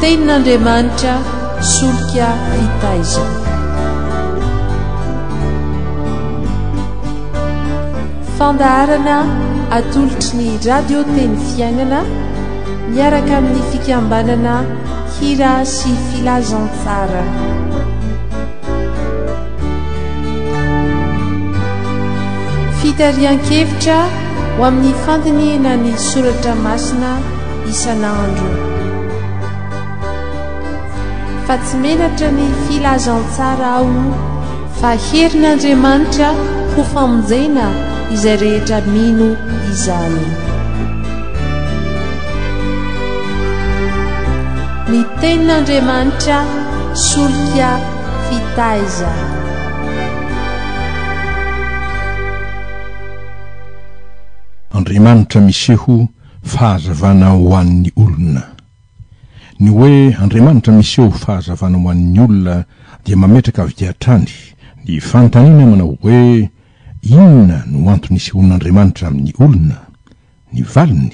Tenin'Andriamanitra solika fitaizana. Fandaharana atolotry ny Radio Teny Fiainana miaraka amin'ny fikambanana Hira sy Filazantsara. Fitarihan-kevitra ho amin'ny fandinihana ny soratra masina isan'andro. Fa tsy menatra ny filazantsara aho fa herin'Andriamanitra ho famonjena izay rehetra mino izany. Ny tenin'Andriamanitra solika fitaizana. Andriamanitra miseho fahazavana ho an'ny olona. Ny hoe Andriamanitra miseho fahazavana ho an'ny olona dia mametraka avy hatrany ny fanontaniana manao hoe, Inona no antony isehoan'Andriamanitra amin'ny olona? Ny valiny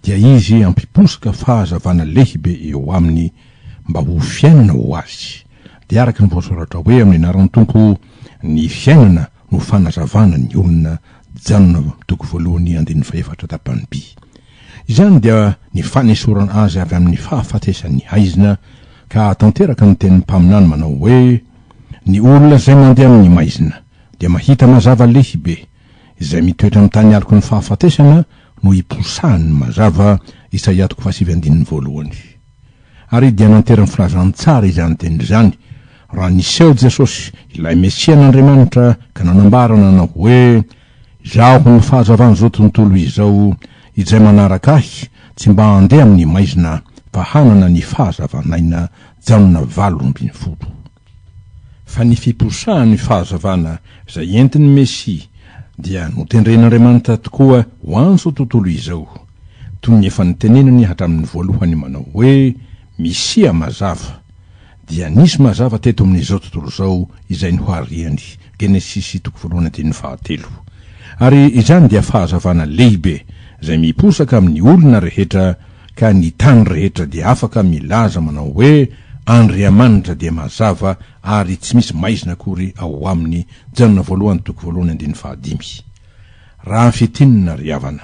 dia Izy hampiposoka fahazavana lehibe eo aminy mba ho fiainana ho azy. Dia araka ny voasoratra hoe amin'ny anaran'ny Tompo ny fiainana no fanazavana ny olona Jaona toko voalohany andininy fahefatra tapany by. Izany dia ny fanesorana azy avy amin'ny fahafatesan'ny haizina ka hahatanteraka ny tenin'ny mpaminany manao hoe, Ny olona izay mandeha amin'ny maizina dia mahita mazava lehibe, izay mitoetra amin'ny tany aloky ny fahafatesana no hiposahany ny mazava, Isaia toko fahasivy andininy voalohany. Ary dia nanterin'ny filazantsara izany teny izany, raha niseho Jesosy, ilay Mesian'Andriamanitra, ka nanambara nanao hoe, Izaho no fahazavan'izao tontolo izao, izay manaraka Ahy tsy mba handeha amin'ny maizina, fa hanana ny fahazavan'aina, Jaona 18. Fa ny fiposahan'ny fahazavana izay entin'ny Mesia dia notendren'Andriamanitra tokoa ho an'izao tontolo izao, toy ny efa nitenenany hatramin'ny voalohany manao hoe, Misia mazava, dia nisy mazava teto amin'izao tontolo izao izay nohariany, Genesisy toko voalohany andininy fahatelo. Ary izany dia fahazavana lehibe izay miposaka amin'ny olona rehetra ka ny tany rehetra dia afaka milaza manao hoe, Andriamanitra dia mazava ary tsy misy maizina akory ao aminy, Jaona voalohany toko voalohany andininy fahadimy. Raha fintinina ry havana,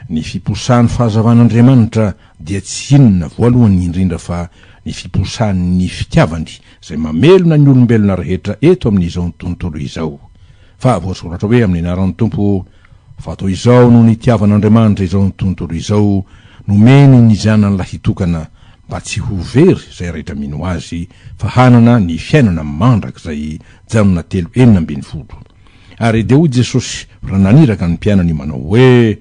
ny fiposahan'ny fahazavan'Andriamanitra dia tsy inona voalohany indrindra fa ny fiposahan'ny fitiavany izay mamelona ny olombelona rehetra eto amin'izao tontolo izao. Fa voasoratra hoe amin'ny anaran'ny Tompo, Fa toy izao no nitiavan'Andriamanitra izao tontolo izao, nomeny ny Zanany lahitokana, mba tsy ho very izay rehetra mino Azy, fa hanana ny fiainana mandrakizay Jaona telo 16. Ary dia hoy Jesosy raha naniraka ny mpianany manao hoe,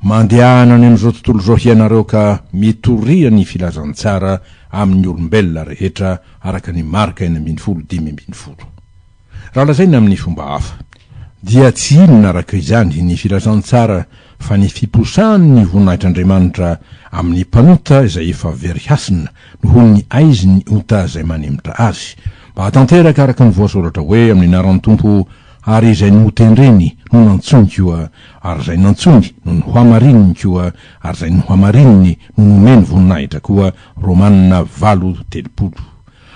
Mandehana any amin'izao tontolo izao hianareo ka mitoria ny filazantsara amin'ny olombelona rehetra araka ny Marka 16 15. Raha lazaina amin'ny fomba hafa, dia tsy inona araka izany ny filazantsara fa ny fiposahan'ny voninahitr'Andriamanitra amin'ny mpanota izay efa very hasina noho ny aizin'ny ota izay manemitra azy, mba hahatanteraka araka ny voasoratra hoe amin'ny anaran'ny Tompo, ary izay notendreny no nantsoiny koa, ary izay nantsoiny no nohamarininy koa, ary izay nohamarininy no nomeny voninahitra koa, Romana valo 30.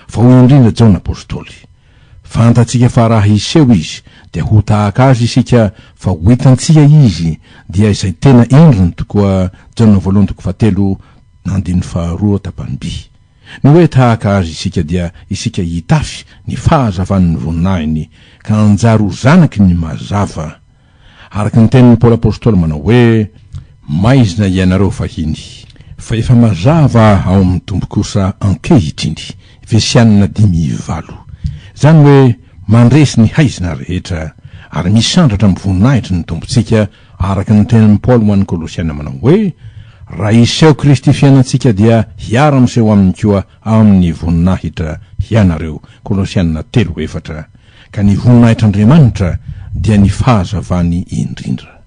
Fa hoy indrindra Jaona Apostoly, Fantatsika fa raha hiseho Izy, dia ho tahaka Azy isika, fa ho hitantsika Izy, dia izay tena endriny tokoa, Jaona voalohany toko fahatelo, andininy faharoa tapany by. Ny hoe tahaka Azy isika dia isika hitafy ny fahazavan'ny voninahiny, ka hanjary ho zanaky ny mazava. Araka ny tenin'i Paoly Apostoly manao hoe, Maizina hianareo fahiny, fa efa mazava ao amin'ny Tompo kosa ankehitriny, Efesianina dimy valo. Izany hoe mandresy ny haizina rehetra, ary misandratra amin'ny voninahitry ny Tompontsika, araka ny tenin'i Paoly ho an'ny Kolosiana manao hoe, Raha hiseho Kristy fiainantsika dia hiara-miseho aminy koa amin'ny voninahitra hianareo, Kolosiana telo efatra. Ka ny voninahitr'Andriamanitra dia ny fahazavany indrindra.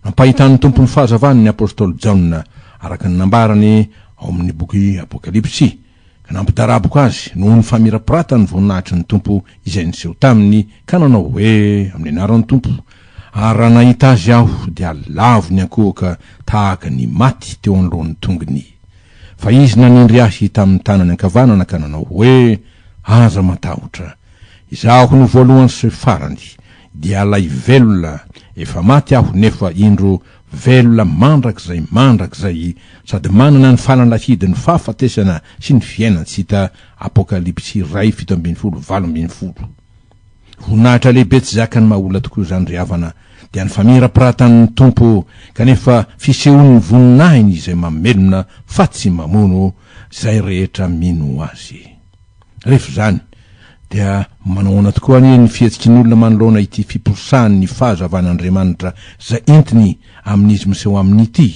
Nampahitan'ny Tompo ny fahazavany ny apostoly Jaona araka ny nambarany ao amin'ny boky Apokalypsy, ka nampidaraboka azy noho ny famirapiratan'ny voninahitry ny Tompo izay niseho taminy, ka nanao hoe, Amin'ny anaran'ny Tompo, ary raha nahita azy aho dia lavo niankohoka tahaka ny maty teo anoloan'ny tongony. Fa izy nanindry ahy tamin'ny tanany ankavanana ka nanao hoe, Aza matahotra. Izaho no voalohany sy farany, dia ilay velona, efa maty aho nefa indro velona mandrakizay mandrakizay, sady manana ny fanalahidin'ny fahafatesana sy ny fiainan-tsy hita Apokalypsy iray 17 18. Voninahitra lehibe tsy zakan'ny maha olona tokoa izany ry havana, dia ny famirapiratan'ny Tompo, kanefa fisehoan'ny voninahiny izay mamelona fa tsy mamono izay rehetra mino Azy. Rehefa izany, dia manao ahoana tokoa anie ny fihetsiky ny olona manoloana ity fiposahan'ny fahazavan'Andriamanitra izay entiny amin'izy miseho aminy ity?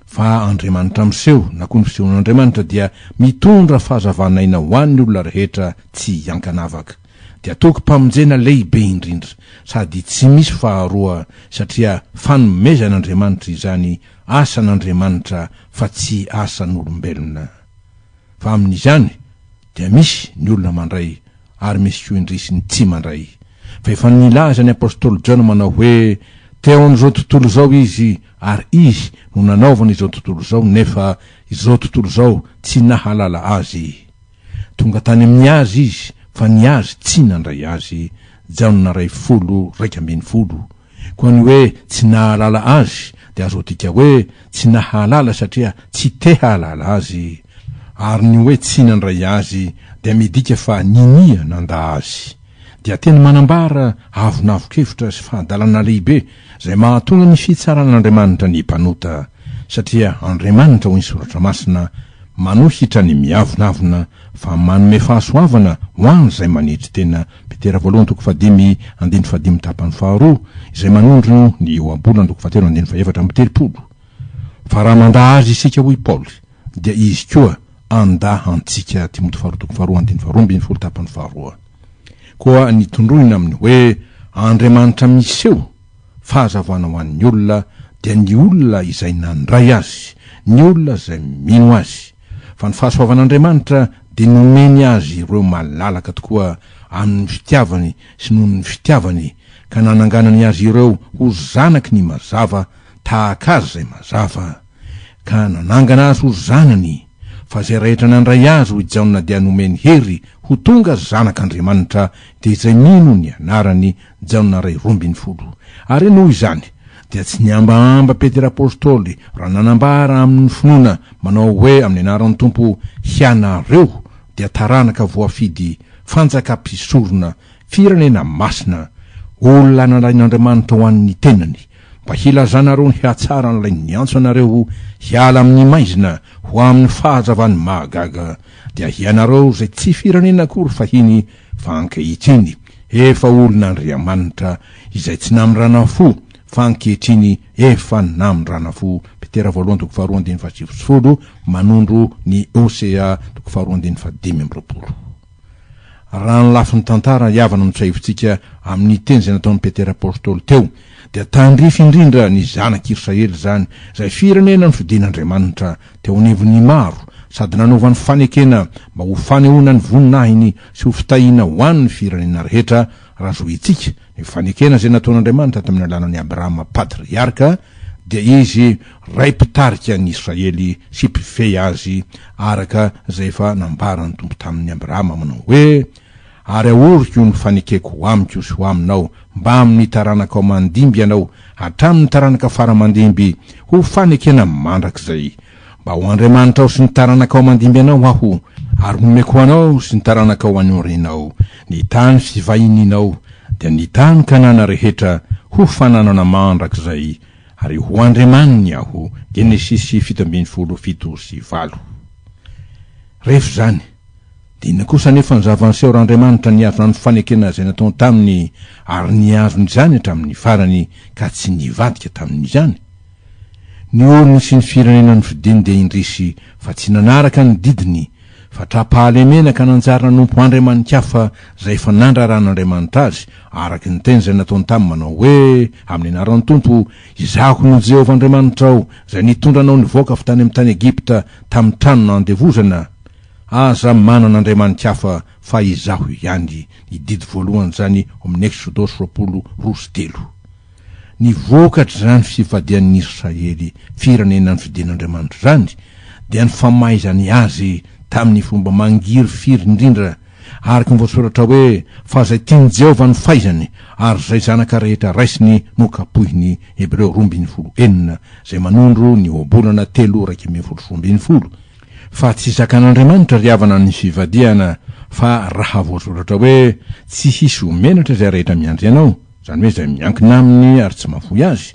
Fa Andriamanitra miseho, na koa ny fisehoan'Andriamanitra dia mitondra fahazavan'aina ho an'ny olona rehetra tsy ankanavaka. Dia tokim-pamonjena lehibe indrindra, sady tsy misy faharoa, satria fanomezan'Andriamanitra izany, asan'Andriamanitra fa tsy asan'olombelona. Fa amin'izany dia misy ny olona mandray ary misy koa indrisy ny tsy mandray. Fa efa nilaza ny apostoly Jaona manao hoe teo amin'izao tontolo izao izy ary izy no nanaovana izao tontolo izao nefa izao tontolo izao tsy nahalala azy. Tonga tany amin'ny azy izy fa ny azy tsy nandray azy, Jaona iray folo 11. Koa ny hoe tsy nahalala azy dia azo adika hoe tsy nahalala satria tsy te hahalala azy, ary ny hoe tsy nandray azy dia midika fa ninia nandà azy. Dia teny manambara avonavon-kevitra sy fahadalana lehibe izay mahatonga ny fitsaran'Andriamanitra ny mpanota, satria Andriamanitra hoy ny Soratra Masina manohitra ny miavonavona fa manome fahasoavana ho an'izay manetry tena Petera voalohany toko fahadimy andininy fahadimy tapany faharoa, izay manondro ny ohabolana toko fahatelo andininy fahefatra amby telopolo. Fa raha mandà azy isika, hoy Paoly, dia izy koa handà antsika, Timoty faharoa toko faharoa andininy faharoa ambin'ny folo tapany faharoa. Koa ny tondroina amin'ny hoe Andriamanitra miseho fahazavana ho an'ny olona dia ny olona izay nandray Azy, ny olona izay mino Azy. Fa ny fahasoavan'Andriamanitra dia nomeny azy ireo malalaka tokoa amin'ny fitiavany sy noho ny fitiavany, ka nananganany azy ireo ho zanaky ny mazava tahaka Azy izay mazava, ka nanangana azy ho zanany, fa izay rehetra nandray Azy, hoy Jaona, dia nomeny hery ho tonga zanak'Andriamanitra, dia izay mino ny anarany, Jaona iray 12. Ary noho izany, dia tsy nihambahamba Petera Apostoly raha nanambara amin' ny finoana manao hoe amin' ny anaran' ny Tompo, Hianareo dia taranaka voafidy, fanjaka mpisorona, firenena masina, olona nalain' Andriamanitra ho an' ny tenany, mba hilazanareo ny hatsaran' Ilay niantso anareo hiala amin' ny maizina ho amin' ny fahazavany mahagaga, dia hianareo izay tsy firenena akory fahiny fa ankehitriny efa olon' Andriamanitra, izay tsy namindrana fo, fa ankehitriny efa namindrana fo, Petera voalohany toko faharoa andininy fahasivy sy folo, manondro ny Hosea toko faharoa andininy fahadimy amby roapolo. Raha ny lafiny tantara hiavana no tsiahivintsika amin' ny teny izay nataon'i Petera Apostoly teo, dia tandrify indrindra ny Zanak' Israely izany, izay firenena nofidin' Andriamanitra teo anivon' ny maro, sady nanaovany fanekena mba ho fanehoana ny voninahiny sy ho fitahiana ho an' ny firenena rehetra, raha zohintsika ny fanekena izay nataon' Andriamanitra tamin' ny alalan' i Abrahama patriarka, dia izy ray mpitarika an' Israely sy mpifehy azy, araka izay efa nambaran' ny Tompo tamin' i Abrahama manao hoe, Ary ahoriko ny fanekeko ho amiko sy ho aminao mbamin' ny taranakao mandimby anao hatramin' ny taranaka fara mandimby, ho fanekena mandrakizay. Mba ho Andriamanitrao sy ny taranakao mandimby anao Aho, ary homeko anao sy ny taranakao any aorianao ny tany fivahinianao, dia ny tany Kanana rehetra, ho fananana mandrakizay, ary ho Andriamaniny Aho. Genesisy 17, 7 sy 8. Rehefa izany, dia inona kosa anefa ny zava-niseho raha Andriamanitra nihazona ny fanekena izay nataony taminy ary nihazona izany hatramin'ny farany ka tsy nivadika tamin'izany? Ny olony sy ny firenena nofidiny dia indrisy fa tsy nanaraka ny didiny, fa tra-pahalemena ka nanjary nanompo andriamani-kafa izay efa nandraran'Andriamanitra azy, araka ny teny izay nataony taminy manao hoe, Amin'ny anaran'ny Tompo, Izaho no Jehovah Andriamanitrao, izay nitondra anao nivoaka avy tany amin'ny tany Egypta, tamin'ny trano nandevozana. Aza manana andriamani-kafa fa Izaho ihany. Ny didy voalohany izany ao amin'ny Eksodosy 20, roa sy telo. Ny vokatr'izany fifadian'ny Israely firenena nofidin'Andriamanitra izany, dia ny famaizany azy tamin'ny fomba mangirifiry indrindra, araka ny voasoratra hoe, Fa izay tian'i Jehovah no faizany, ary izay zanaka rehetra raisiny no kapohiny, Hebreo 12 6, izay manondro ny ohabolana 3 12. Fa tsy zakan'Andriamanitra ry havana ny fivadihana, fa raha voasoratra hoe, Tsy hisy ho menatra izay rehetra miandry anao, izany hoe izay miankina aminy ary tsy mahafoy azy,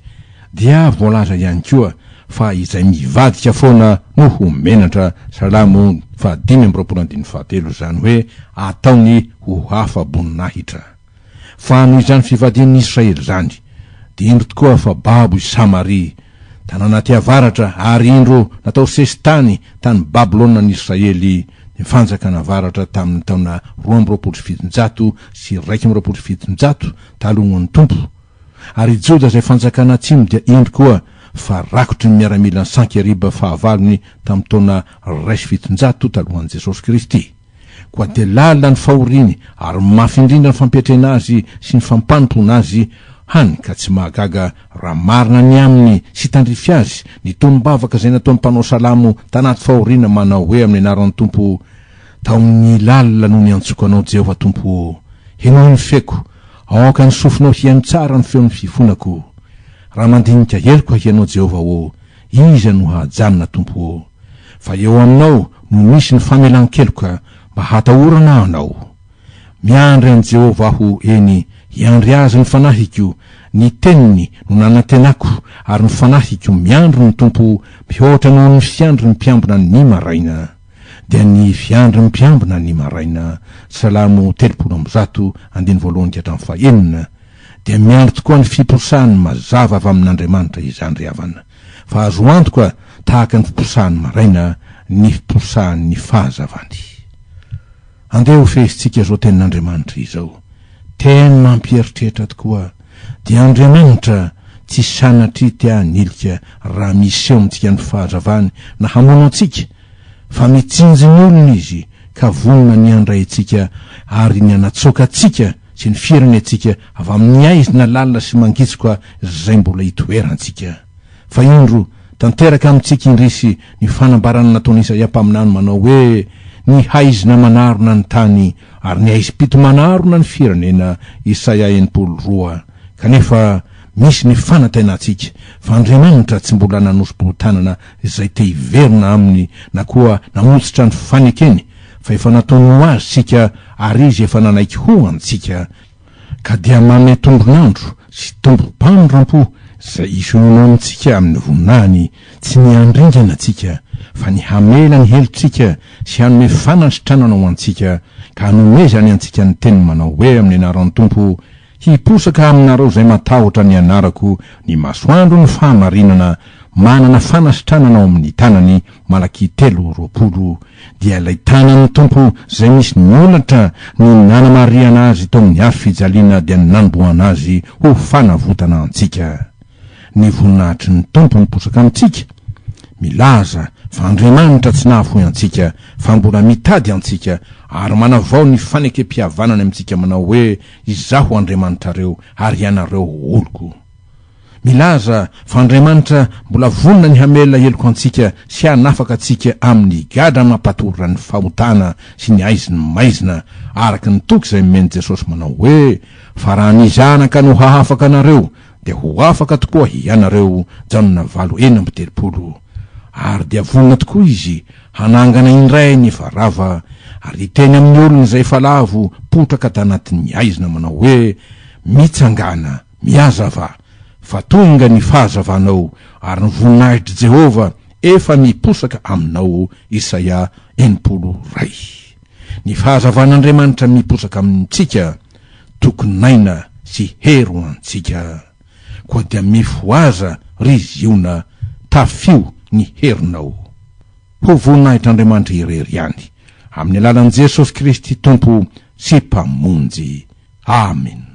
dia voalaza ihany koa fa izay mivadika foana no ho menatra, Salamo faha 25 andininy fahatelo, izany hoe ataony ho afa-boninahitra. Fa noho izany fivadian'ny Israely izany, dia indro tokoa fa babo i Samaria, tanàna aty avaratra, ary indro natao sesitany tany Babylona ny Israely, ny fanjakana avaratra tamin'ny taona 722 talohan'ny Tompo, ary i Joda izay fanjakana atsimo dia indro koa fa rakotry ny miaramilan'i Sankeriba fahavalony tamin'ny taona 701 talohan'i Jesosy Kristy. Koa dia lalina ny fahoriany ary mafy indrindra ny fampiatrena azy sy ny fampanompoana azy, hany ka tsy mahagaga raha marina ny aminy sy tandrify azy ny tonom-bavaka izay nataon'ny mpanao salamo tanaty fahoriana manao hoe amin'ny anaran'ny Tompo, Tao amin'ny lalina no niantsoko Anao Jehovah Tompo ô, henoy ny feko, aoka ny sofinao hihaino tsara ny feon'ny fifonako. Raha mandinika heloka Hianao Jehovah ô, iza no hahajanona Tompo ô? Fa eo aminao no misy ny famelan-keloka mba hatahorana Anao. Miandry an'i Jehovah aho, eny, hiandry Azy ny fanahiko, ny teniny no nanantenako, ary ny fanahiko miandry ny Tompo mihoatra noho ny fiandry ny mpiambina ny maraina. Dia ny fiandry ny mpiambina ny maraina, Salamo 130, andininy voalohany ka hatramin'ny fahenina, dia miandry tokoa ny fiposahan'ny mazava avy amin'Andriamanitra izany ry havana. Fa azo antoka tahaka ny fiposahan'ny maraina ny fiposahan'ny fahazavany. Andeha ho fehezintsika izao tenin'Andriamanitra izao. Teny mampieritreritra tokoa. Dia Andriamanitra tsy sanatria te hanilika raha miseho amintsika ny fahazavany na hamono antsika, fa mitsinjo ny olony Izy ka vonona ny handray antsika ary ny hanatsoaka antsika sy ny firenentsika avy amin'ny haizina lalina sy mangitsoka izay mbola itoerantsika. Fa indro, tanteraka amintsika indrisy ny fanambarana nataon'i Isaia mpaminany manao hoe, Ny haizina manarona ny tany, ary ny haizim-pito manarona ny firenena, Isaia 62. Kanefa misy ny fanantenantsika fa Andriamanitra tsy mbola nanosi-bohon-tanana izay te hiverina aminy na koa namotsitra ny fanekeny, fa efa nataony ho azy isika ary izy efa nanaiky ho antsika, ka dia manome tombon'andro sy tombom-pamindrampo izay hisehoana amintsika amin'ny voninahiny, tsy ny handringana antsika, fa ny hamela ny helotsika sy hanome fanasitranana ho antsika, ka hanomezany antsika ny teniny manao hoe amin'ny anaran'ny Tompo, Hiposaka aminareo izay matahotra ny anarako ny masoandro ny fahamarinana, manana fanasitranana ao amin'ny tanany, Malakia 3:20, dia ilay tanan'ny Tompo izay misy ny holatra ny nanamarihana azy tao amin'ny hazo fijaliana dia ny nanombohana azy ho fanavotana antsika. Ny voninahitry ny Tompo miposaka amintsika, milaza fa Andriamanitra tsy nahafoy antsika fa mbola mitady antsika ary manavao ny fanekem-pihavanany amintsika manao hoe Izaho Andriamanitrareo ary ianareo oloko. Milaza fa Andriamanitra mbola vonona ny hamela heloka antsika sy hanafaka antsika amin'ny gadra mampatorotra ny fahotana sy ny aizin'ny maizina, araka ny toky izay nomen'i Jesosy manao hoe, Fa raha ny Zanaka no hahafaka anareo, dia ho afaka tokoa hianareo, Jaona valo 36. Ary dia vonona tokoa Izy hanangana indray ny efa rava, ary hiteny amin'ny olony izay efa lavo potraka tanatin'ny haizina manao hoe, Mitsangàna, mihazava, fa tonga ny fahazavanao, ary ny voninahitr'i Jehovah efa miposaka aminao, Isaia 61. Ny fahazavan'Andriamanitra miposaka amintsika, tokin'aina sy hery ho antsika. Koa dia mifohaza, ry Ziona, tafio ny herinao. Ho voninahitr'Andriamanitra irery ihany, amin'ny alalan'i Jesosy Kristy Tompo sy Mpamonjy. Amena.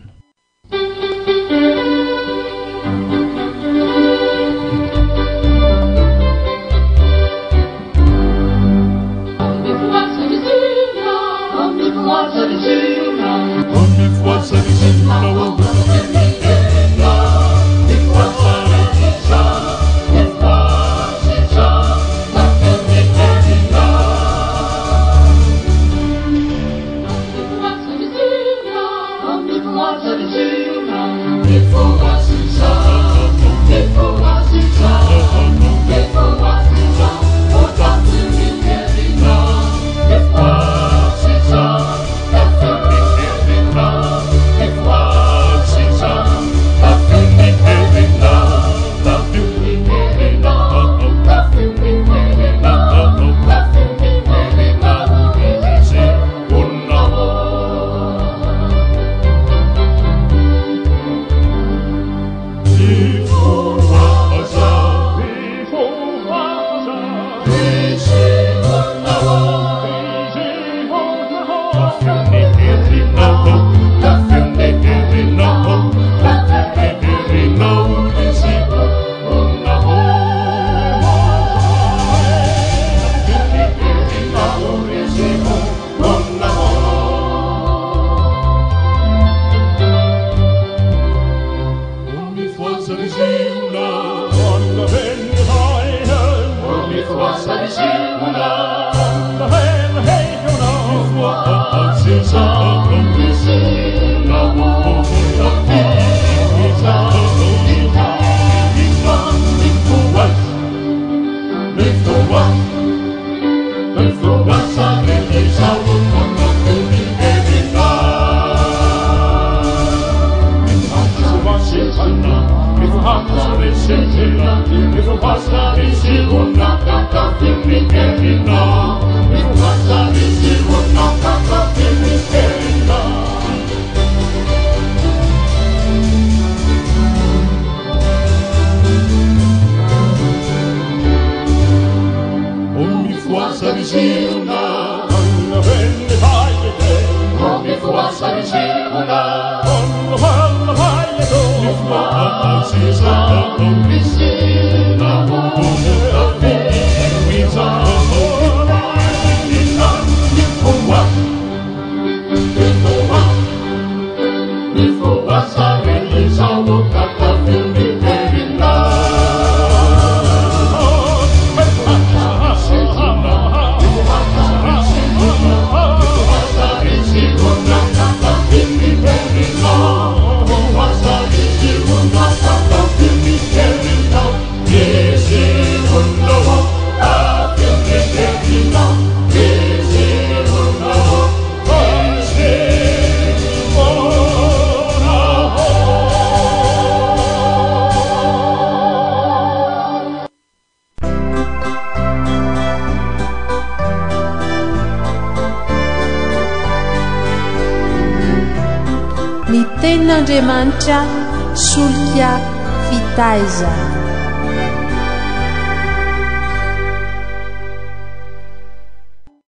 Ny Tenin'Andriamanitra solika fitaizana.